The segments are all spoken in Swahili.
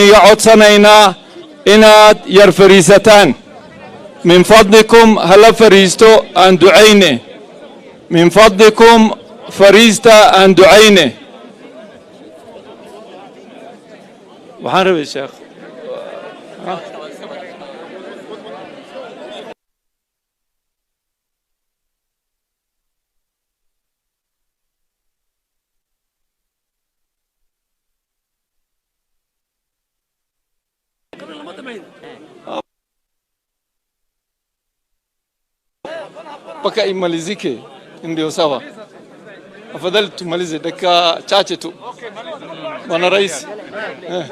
Iga codsanaynaa inaad yar fariisataan. Min fadlikum, hala fariisto, aan ducayne. Min fadlikum, fariista, aan ducayne. Waxaan rabay sheekh. Mpaka imalizike ndio sawa. Afadhali tumalize dakika chache tu, Bwana Rais. Eh.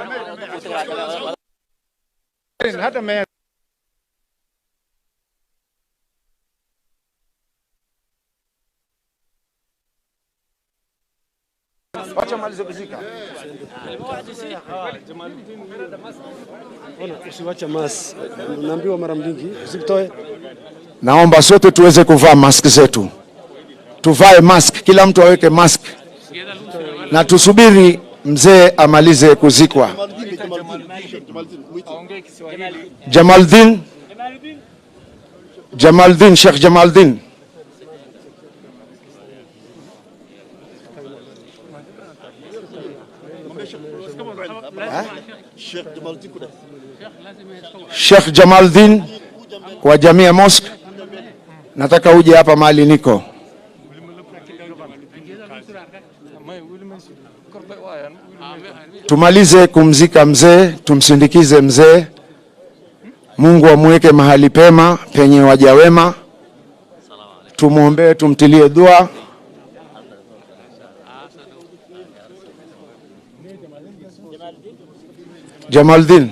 Wacha malize kuzika. Usiwache mask. Naambiwa mara mingi usitoe. Naomba sote tuweze kuvaa mask zetu, tuvae mask, kila mtu aweke mask na tusubiri mzee amalize kuzikwa. Jamaldin, Jamaldin, Sheikh Jamaldin. Sheikh Jamaldin wa Jamia Mosque, nataka uje hapa mahali niko. Tumalize kumzika mzee, tumsindikize mzee. Mungu amweke mahali pema penye waja wema. Tumwombee, tumtilie dua. Jamaldin.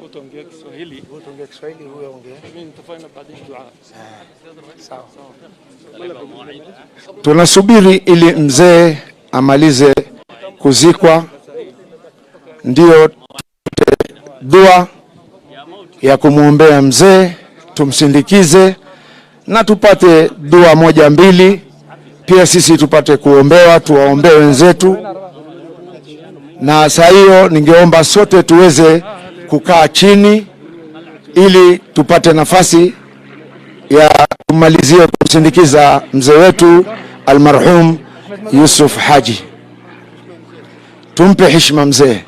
Utaongea Kiswahili. Utaongea Kiswahili, huyo ongea. Mimi nitafanya baadaye dua. Sawa. Tunasubiri ili mzee amalize kuzikwa, ndio dua ya kumwombea mzee, tumsindikize na tupate dua moja mbili, pia sisi tupate kuombewa, tuwaombee wenzetu. Na saa hiyo ningeomba sote tuweze kukaa chini ili tupate nafasi ya kumalizia kumsindikiza mzee wetu almarhum Yusuf Haji. Tumpe heshima mzee,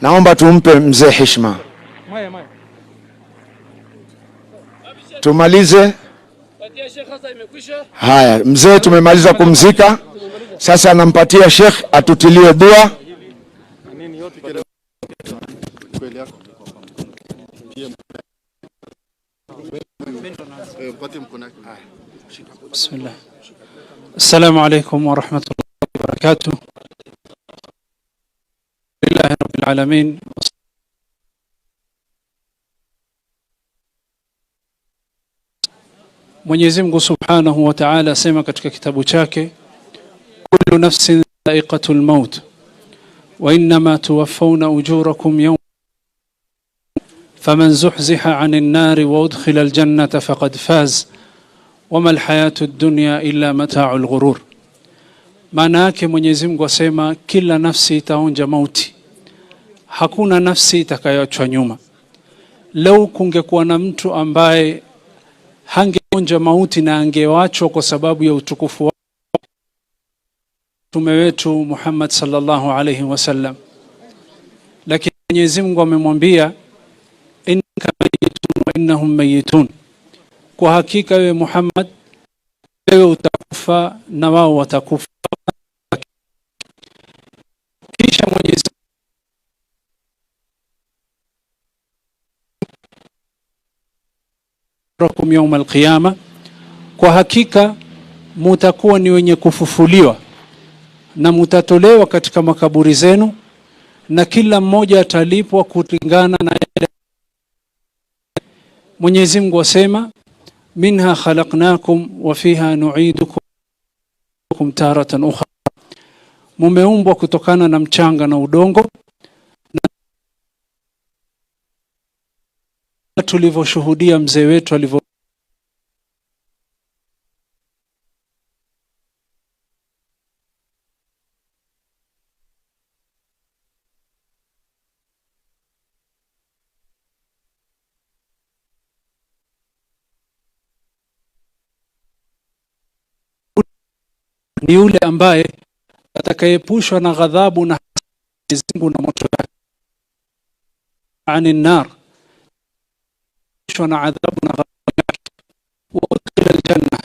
naomba tumpe mzee heshima. Tumalize. Haya, mzee tumemaliza kumzika, sasa nampatia Sheikh atutilie dua. بسم الله. السلام عليكم ورحمة الله وبركاته. لله رب العالمين. Mwenyezi Mungu Subhanahu wa Ta'ala asema katika kitabu chake, kullu nafsin dha'iqatul maut wa innama tuwaffawna ujurakum yawm faman zuhziha 'anil nari wa udkhila al-jannata faqad faz wama alhayatu ad-dunya illa mata'ul ghurur. Maana yake Mwenyezi Mungu asema kila nafsi itaonja mauti, hakuna nafsi itakayoachwa nyuma. Lau kungekuwa na mtu ambaye hangeonja mauti na angewachwa kwa sababu ya utukufu wa Mtume wetu Muhammad sallallahu alayhi wasallam, lakini Mwenyezi Mungu amemwambia innaka mayitun wa innahum mayitun, kwa hakika wewe Muhammad, wewe utakufa na wao watakufa. Kisha Mwenyezi Mungu yaum alqiyama, kwa hakika mutakuwa ni wenye kufufuliwa na mutatolewa katika makaburi zenu, na kila mmoja atalipwa kulingana na yale. Mwenyezi Mungu asema minha khalaqnakum wa fiha nu'idukum taratan ukhra, mumeumbwa kutokana na mchanga na udongo, na tulivyoshuhudia mzee wetu alivyo Ni yule ambaye atakayeepushwa na ghadhabu na Mwenyezi Mungu na moto wake, anin nar, na adhabu na ghadhabu yake, wa udkhila aljanna,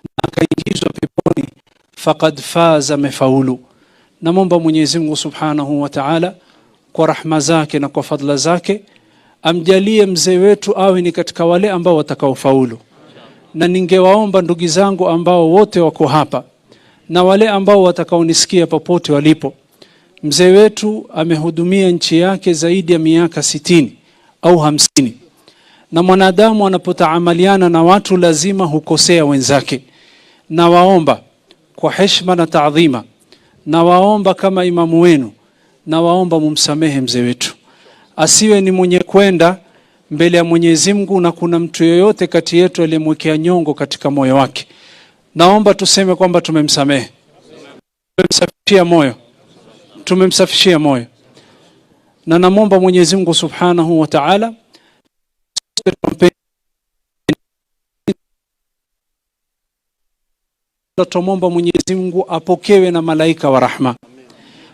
na akaingizwa peponi, faqad faza, amefaulu. Namwomba Mwenyezi Mungu Subhanahu wa Ta'ala kwa rahma zake na kwa fadla zake amjalie mzee wetu awe ni katika wale ambao watakaofaulu. Na ningewaomba ndugu zangu ambao wote wako hapa na wale ambao watakaonisikia popote walipo, mzee wetu amehudumia nchi yake zaidi ya miaka 60 au 50, na mwanadamu anapotaamaliana na watu lazima hukosea wenzake. Nawaomba kwa heshima na taadhima, nawaomba kama imamu wenu, nawaomba mumsamehe mzee wetu, asiwe ni mwenye kwenda mbele ya Mwenyezi Mungu na kuna mtu yoyote kati yetu aliyemwekea nyongo katika moyo wake. Naomba tuseme kwamba tumemsamehe, tumemsafishia moyo, tumemsafishia moyo. Na namwomba Mwenyezi Mungu Subhanahu wa Ta'ala tumomba Mwenyezi Mungu apokewe na malaika wa rahma.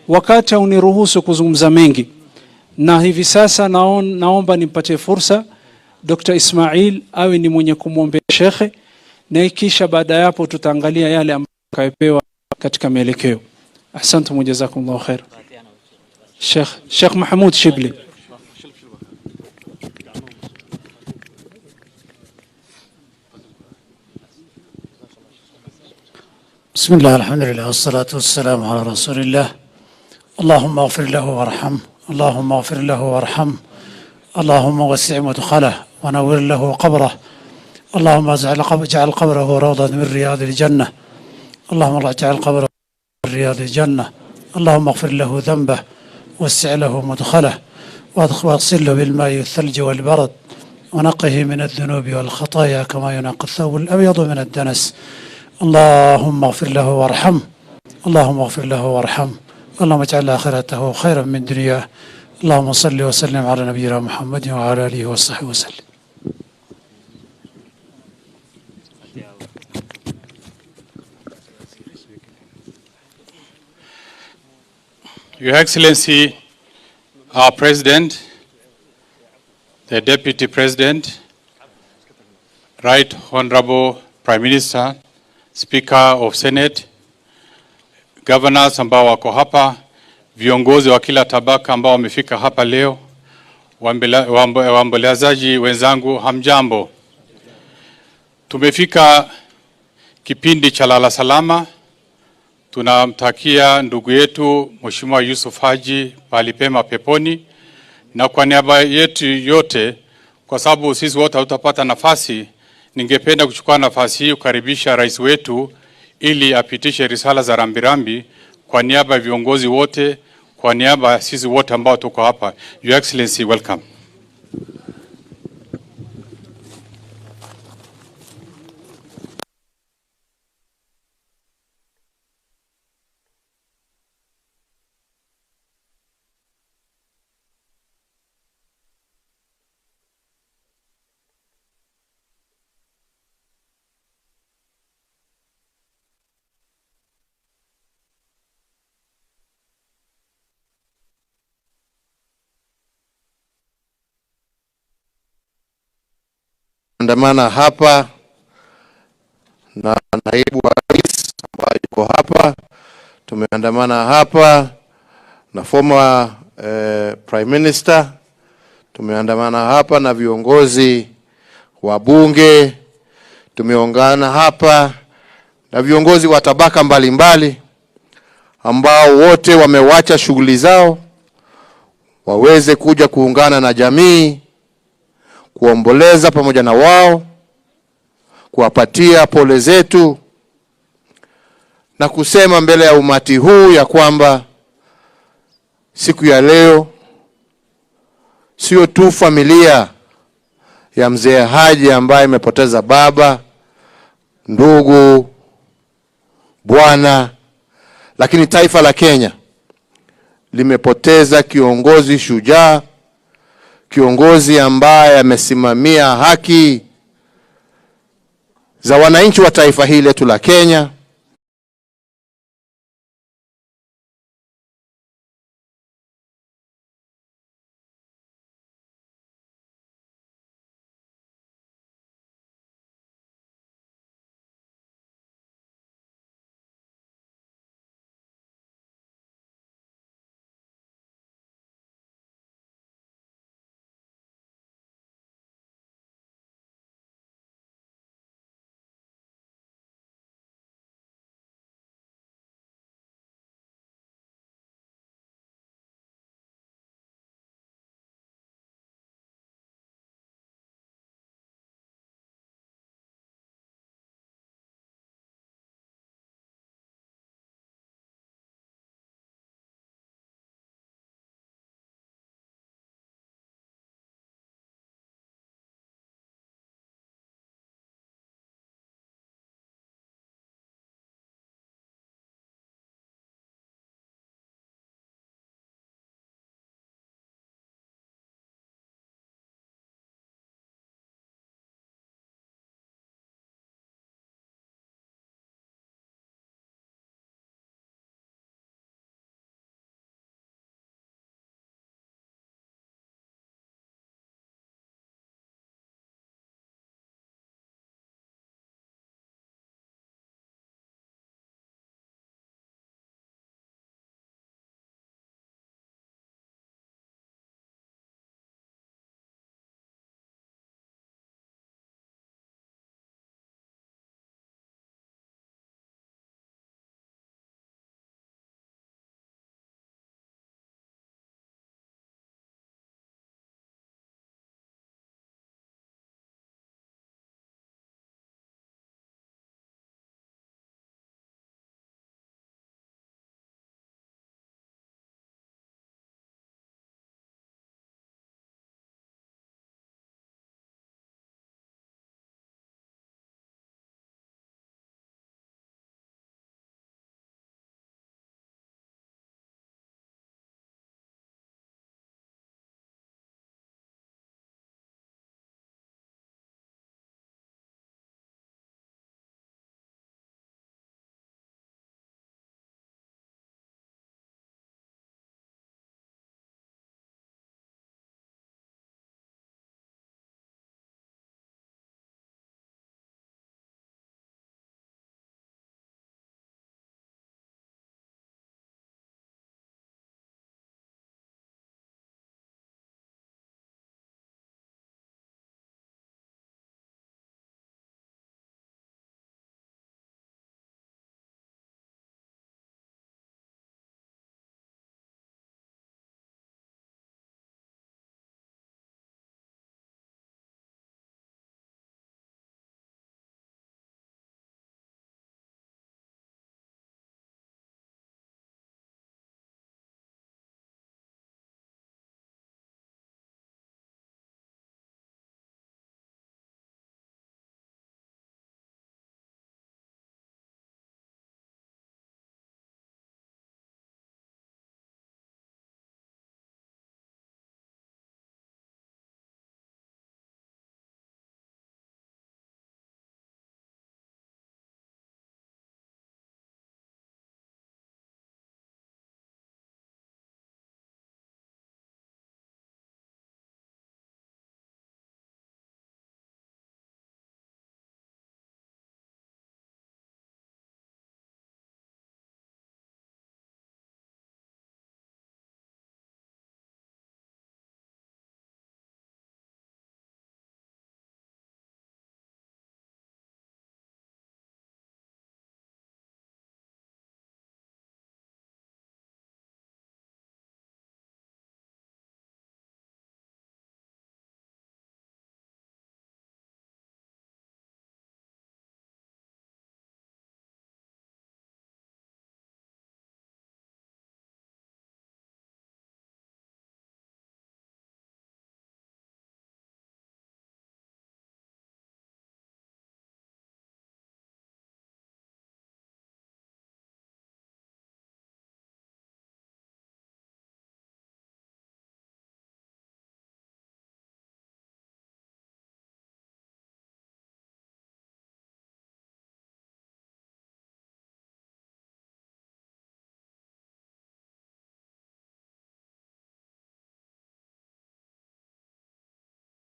Wakati hauniruhusu kuzungumza mengi, na hivi sasa naomba nimpatie fursa Dr. Ismail awe ni mwenye kumwombea shekhe, na kisha baada ya hapo tutaangalia yale ambayo kapewa katika mielekeo. Ahsantum wa jazakumullahu khair. Sheikh Mahmud Shibli. بسم الله الحمد لله والصلاة والسلام على رسول الله. اللهم اغفر له وارحمه، اللهم اغفر له وارحمه، اللهم وسع مدخله ونور له قبره، اللهم اجعل قبره روضة من رياض الجنة، اللهم اجعل قبره من رياض الجنة، اللهم اغفر له ذنبه وسع له مدخله واغسله بالماء والثلج والبرد ونقه من الذنوب والخطايا كما ينقى الثوب الأبيض من الدنس. اللهم اغفر له وارحمه، اللهم اغفر له وارحمه، اللهم اجعل آخرته خيرا من دنياه. اللهم صل وسلم على نبينا محمد وعلى آله وصحبه وسلم. Your Excellency, our President, the Deputy President, Right Honorable Prime Minister, Speaker of Senate, Governors ambao wako hapa, viongozi wa kila tabaka ambao wamefika hapa leo, waombolezaji wenzangu, hamjambo. Tumefika kipindi cha lala salama. Tunamtakia ndugu yetu Mheshimiwa Yusuf Haji pahali pema peponi, na kwa niaba yetu yote, kwa sababu sisi wote hatutapata nafasi, ningependa kuchukua nafasi hii kukaribisha rais wetu ili apitishe risala za rambirambi kwa niaba ya viongozi wote, kwa niaba ya sisi wote ambao tuko hapa. Your Excellency, welcome. Andamana hapa na naibu wa rais ambaye yuko hapa, tumeandamana hapa na former prime minister, tumeandamana hapa na viongozi wa bunge, tumeungana hapa na viongozi wa tabaka mbalimbali ambao wote wamewacha shughuli zao waweze kuja kuungana na jamii kuomboleza pamoja na wao, kuwapatia pole zetu na kusema mbele ya umati huu ya kwamba siku ya leo sio tu familia ya mzee Haji ambaye imepoteza baba, ndugu, bwana, lakini taifa la Kenya limepoteza kiongozi shujaa, kiongozi ambaye amesimamia haki za wananchi wa taifa hili letu la Kenya.